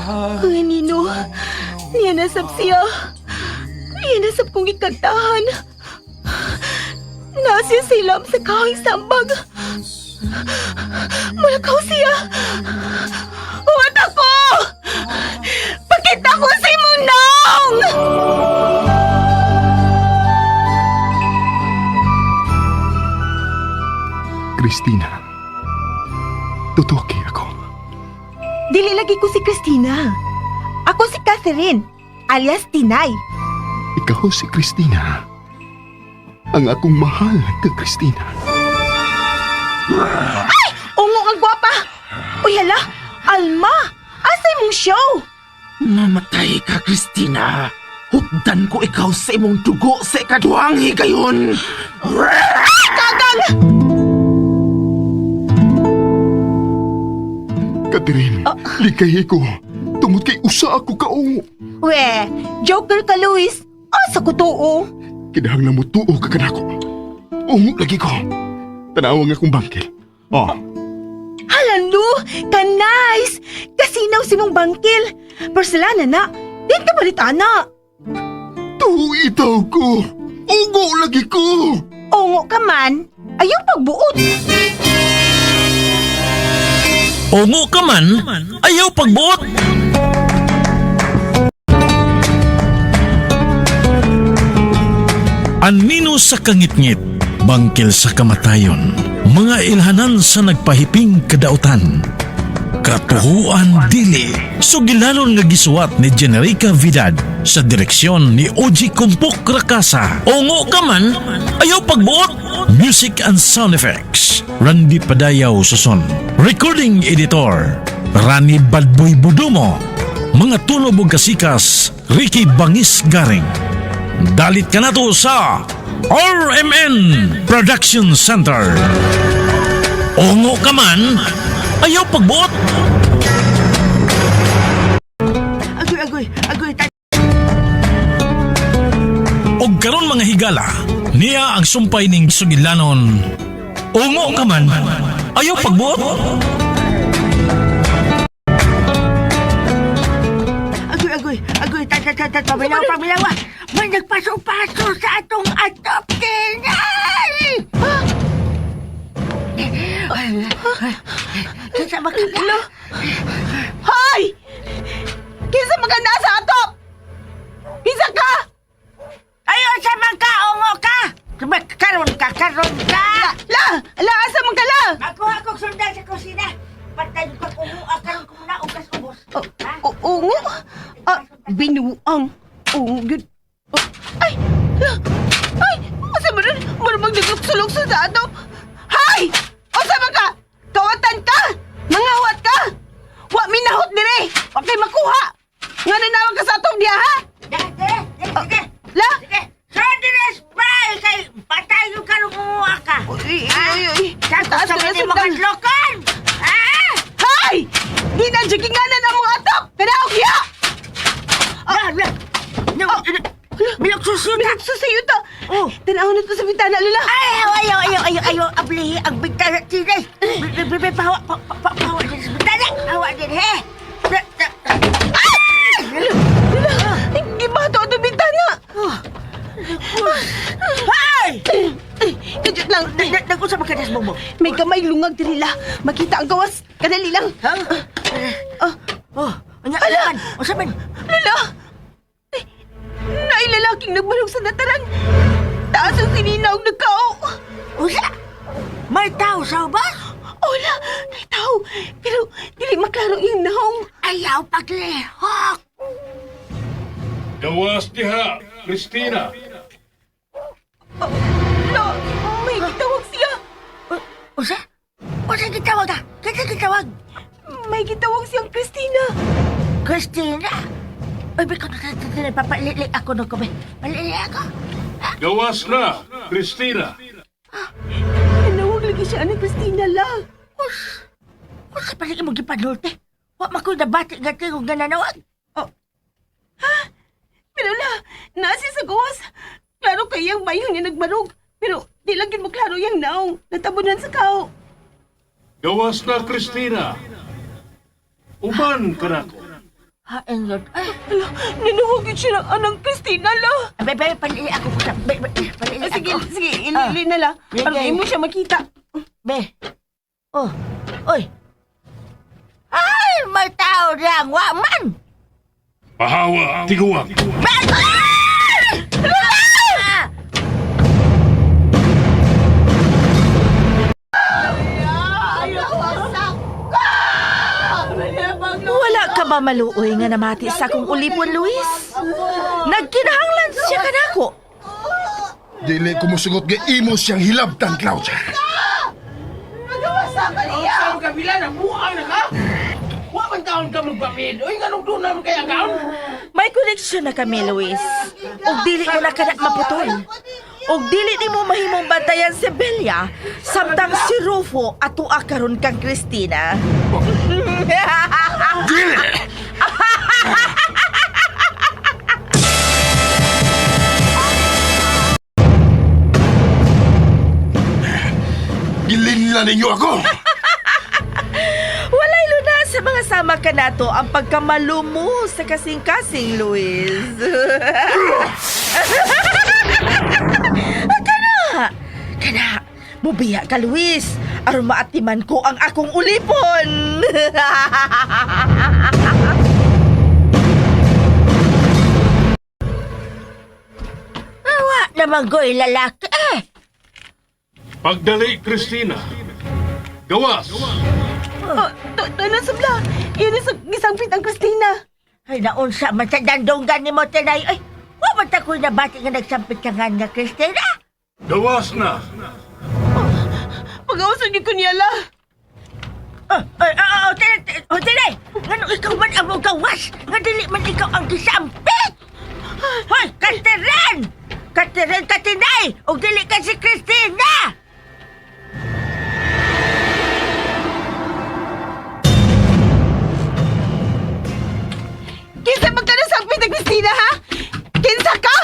Ang anino, niya nasab siya. Niya nasab kong ikantahan. Nasiya silam sa kahoy sambag. Mulakaw siya. Huwat ako! Pakita ko sa imong naong! Christina, totoo kay ako. Dili lagi ko si Christina. Ako si Catherine, alias Tinay. Ikaw si Christina. Ang akong mahal ka, Christina. Ungo ang gwapa! Uy, hala! Alma! Asa imong show? Mamatay ka, Christina. Hukdan ko ikaw sa imong dugo sa ikaduhang higayon. Kagang! Catherine, likay ko. Tungod kay usa ako kaungo. We, joker ka, Luis. Asa ko tuo? Kinahanglan mo tuo ka kanako. Ungo lagi ko. Tanawa nga akong bangkil. Oh, Hala, Lu! Ka-nice! Kasinaw si mong bangkil. Porcelana na. Din ka palit, ana. tuo itaw ko. Ungo lagi ko. Ungo ka man, ayaw pagbuot. Ungo ka man, ayaw pagbuot. Anino sa kangitngit, bangkil sa kamatayon, mga ilhanan sa nagpahiping kadautan. Katuhuan dili, sugilanon nga gisuwat ni Generica Vidad sa direksyon ni Oji Kumpok Rakasa. Ungo ka man, ayaw pagbuot. Music and sound effects, Randy Padayaw Suson. Recording editor, Rani Badboy Budumo. Mga tunob ug kasikas, Ricky Bangis Garing. Dalit ka na to sa RMN Production Center. Ungo ka man, ayaw pagbuot. Agoy, agoy, agoy, Og karon mga higala, niya ang sumpay ning sugilanon. Ungo ka man, ayaw pagbuot. Agoy, agoy, agoy, ta, ta, ta, ta, paminaw, paminaw, ah. May nagpaso-paso sa atong adopted! Ay! Kinsa ba ka? Hoy! Kinsa maganda sa atop? Kinsa ka? Ayaw sa man ka, ungo ka! Karon ka, karon ka! La! La, asa man ka la? Makuha kong sundan sa kusina. Patay ko ungo, karon ko na ugas ubos. Oh, ungo? Ah, binuang. Ungo, gyud. Oh, ay! La! Ay! Asa man rin? Marumag naglukso-lukso sa atop. Hay! Asa man ka? Kawatan ka! Mangawat ka! Wa minahot dire! Wa kay makuha! Nga nanawag ka sa atop diya, ha? Sige, sige, sige. La! Sige. Sa dress ba? Kay patay yung karon ungo ka. Uy, uy, uy, uy. Sa Taas ko sa na mga sundang. kadlokan! Ha? Hay! Di na juginganan ang mga atop! Kanaog ya! Ah, la. No, milok susunod. Minagsusayo ta! Oh. Tanaw na to sa bintana, Lola! Ay, ayaw, ayaw, ayaw, ayaw, ayaw, ablihi ang bintana, tinay. Bibi, pahawa, pahawa din sa bintana. Hawa din, he. Ay! Lola! Gibato ato bintana! Hay! Kajut lang. Nag-usap ka na mo. May gamay lungag diri la. Makita ang gawas. Kadali lang. Ha? Ah, Oh, unya, Ala! usaman, usaman. Lola! Ay, naay lalaking nagbalog sa dataran. Taas ang sininaw nagkao. Usa? May tao sa ubas? Wala, naay tao. Pero dili maklaro iyang nahong. Ayaw paglihok. Gawas diha, Christina. La, may gitawag siya. Usa? Usa gitawag ka? Kinsa gitawag? May gitawag siyang Christina. Christina? Uy, biko na sa papalili ako no kami. Palili ako. Gawas na, Christina. Nanawag lagi siya ni Christina la. Us, usa pa rin imong gipanulte. Wa man ko nabati nga tingog nga nanawag. Oh. Ha? Pero la, nasi sa gawas. Klaro kayang mayo nga nagbarog. Pero di lang yun mo klaro yang naong. Natabunan sa kao. Gawas na, Christina. Uban ka na ko. Hain yun. Ay, Ala, ninuhugin siya ng anang Christina, la. be, be, palili ako ko sa... Be, be, palili Ah, sige, ako. sige, ilili na la. Sige. Para di mo siya makita. Be. Oh, oy. Ay, may tao lang, wa man. Pahawa, tiguang. Be! Ah! Wala ka ba maluoy nga namati sa akong ulipon, Luis? Nagkinahanglan siya kanako. Dili ko musugot nga imo siyang hilabtan, Claudia. Ang kabila na buang na ka. Wa man taon ka magpapil. Uy, nganong doon naman kaya kaon? May koneksyon na kami, Luis. Og dili mo na kana maputol. Og dili nimo mahimong bantayan si Belia samtang si Rufo atua karon kang Christina. Dili! Gilinla ninyo ako! Walay luna sa mga sama ka nato ang pagkamalumo sa kasing-kasing, Luis. Kana! Kana! Mubiya ka, Luis! Aron maatiman ko ang akong ulipon! Awa naman ko'y lalaki eh. Pagdali, Christina. Gawas. Oh, to na sabla. Iyan sa gisangpit ang Christina. Ay, naunsa man sa dandonggan ni mo, Tinay. Ay, wa man ta ko'y nabati nga nagsampit ka nga nga, Christina. Gawas na. Pag-ausan niyo ko niya, la. Oh, ay, oh, oh, Tinay, oh, Tinay. Ngano ikaw man ang gawas? Nga dili man ikaw ang gisampit. Hoy, Catherine! Catherine, Katinay! O dili ka si Christina! Kinsa man ka nasangpit ang Christina, ha? Kinsa ka?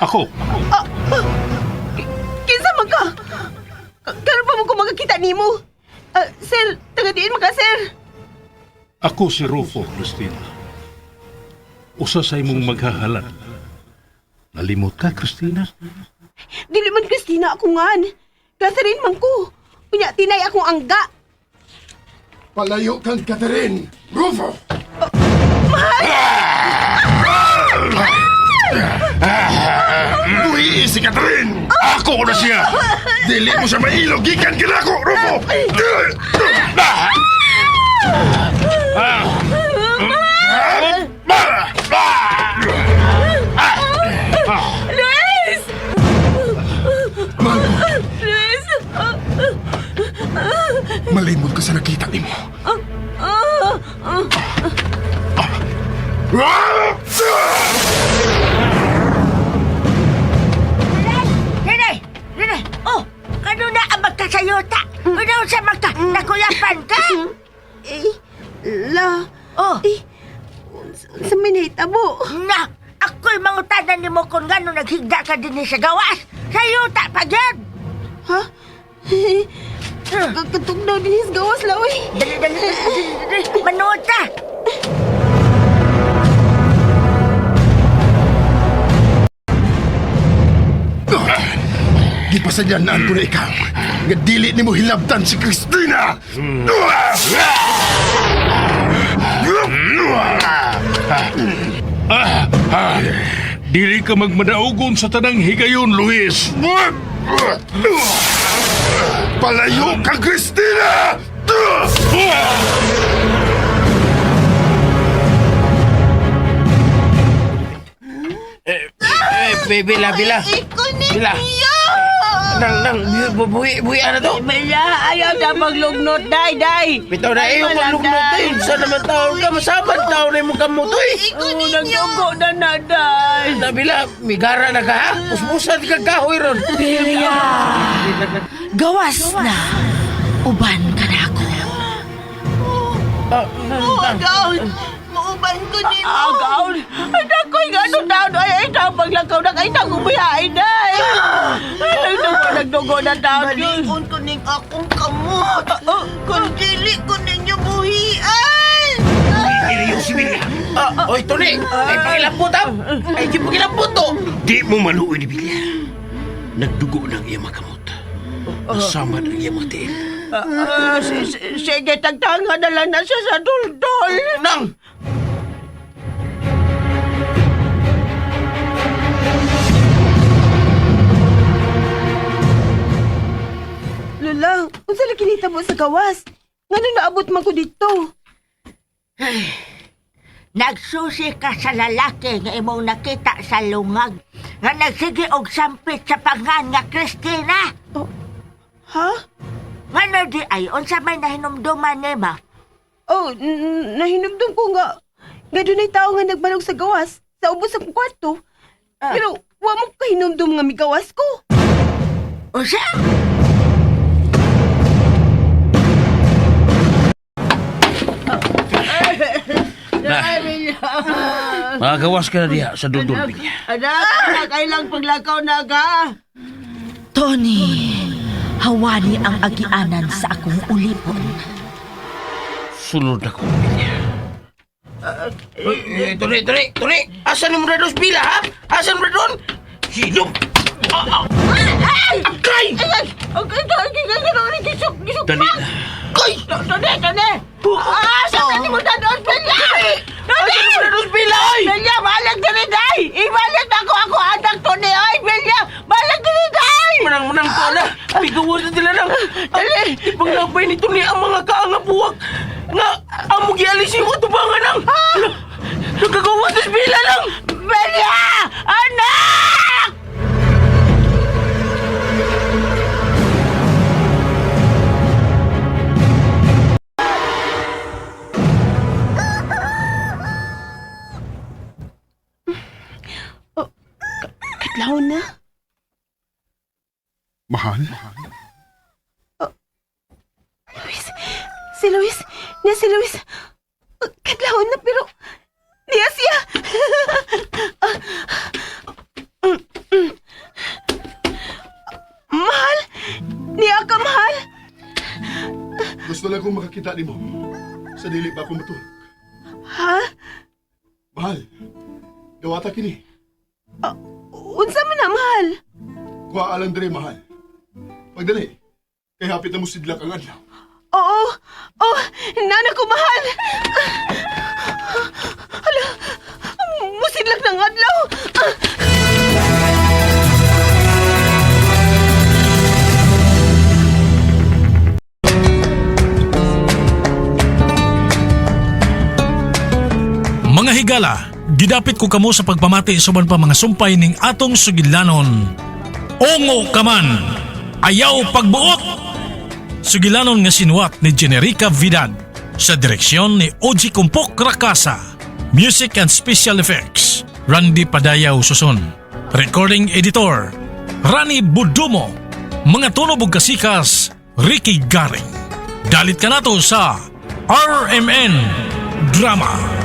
Ako. Ah, ah, kinsa man ka? Karon pa mo ko makakita nimo. Ah, sir, taga diin man ka, sir. Ako si Rufo, Christina. Usa sa imong maghahalan. Nalimot ka, Christina? Dili man Christina ako ngan. Catherine man ko. Unya tinay akong angga. Palayo kang Catherine! Rufo! Buhi si Catherine! Ako na siya! Dili mo siya mailog! Gikan ka na ako, Rufo! Luis! Mahal ko, Luis! malimot ka sa nakita nimo. Tinay! Tinay! Oh, kano na ang magkasayota? Ano sa magka... Nakuyapan ka? Eh, la. Oh, Eh, sa may nahitabo. na! Ako'y mangutanan nimo kung gano'n naghigda ka din sa gawas. Sayota pa dyan! Ha? Kakatog daw din his gawas la, uy. Dali, dali, dali, dali, dali. Manood ka! Gipasadyanaan ko na ikaw. Nga dili nimo hilabtan si Christina! Dili ka magmadaugon sa tanang higayon, Luis. Palayo ka, Christina! Eh, bila, bila. Bila. Nang, nang, buhi, buhi, ano to? Bala, ayaw na maglugnot, day, day. Bitaw na iyo, malugnot eh. Sa naman taon ka, masaban taon na imong kamot, eh. Oh, nagdugo na na, day. Nabila, migara na ka, ha? Puspusan ka kahoy ron. Belia! Gawas na! Uban ka na ako. Agaon, muuban ko nimo. Agaon, anak ko'y gano'n taon. Ay, ay, taon paglakaw na kay taong umihain, day. Nagdugo, nagdugo na taon. Balion ko ning akong kamot. Kung dili ko ninyo buhian. Ah, Tony! Ay, pangilambot, ha? Ay, di pangilambot, to! Di mo maluoy ni Bilya. Nagdugo ng iya makamot. Nasamad ang iya mga tiil. Ah, sige, tagtanga na lang na siya sa duldol. Nang! Lola, unsa lagi nitabo sa gawas? Ngano naabot man ko dito? Nagsusi ka sa lalaki nga imong nakita sa lungag. Nga nagsige og sampit sa pangan nga Christina. Ha? Ngano di ay unsa may nahinumduman nima? Oh, nahinumdum ko nga. Nga dunay tao nga nagbalog sa gawas sa ubos sa kwarto. Pero wa mo kahinumdum nga migawas ko. Unsa? Na. Makagawas ka na diha sa duldul, Bilya. Anak, anak, ay lang paglakaw na ka. Tony, hawani ang agianan sa akong ulipon. Sulod ako, Bilya. Uy, eh, Tony, Tony, Tony! Asan mo na doon, Bila, ha? Asan mo na doon? Hilom! Ah, ah. Agay! Ay, okay, okay, okay, gisok, gisok. Dali na. Ay! Tone, tone. Ah, sa kanya mo na doon, Bella. Asan mo na doon, Bila, ay? Bella, balik diri day. Ibalik ako ako anak Tony. Ay, Bella, balik diri day. Manang, manang ko na. Bigawan na sila lang. Dali. Ipanglabay ni Tony ang mga kaangabuwak nga amo gialis yung atubangan lang. Nagkagawa sa Bila lang. Bella! Anak! Katlaw na. Mahal? Luis, si Luis, niya si Luis. Katlaw na pero niya siya. Mahal, niya ka mahal. Gusto lang kong makakita ni mo. Sa dili pa ako matulog. Ha? Mahal, dawata kini. Unsa man na mahal? Kuha alang dire, mahal. Pagdali, kay hapit na mo sidlak ang adlaw. Oo, oh, nana ko mahal. Hala, musidlak ng adlaw. Mga higala, gidapit ko kamo sa pagpamati sa uban pa mga sumpay ning atong sugilanon. Ongo kaman, ayaw pagbuot! Sugilanon nga sinuwat ni Generica Vidad sa direksyon ni Oji Kumpok Rakasa. Music and Special Effects, Randy Padayaw Susun. Recording Editor, Rani Budumo. Mga tunog ug kasikas, Ricky Garing. Dalit ka nato sa RMN Drama.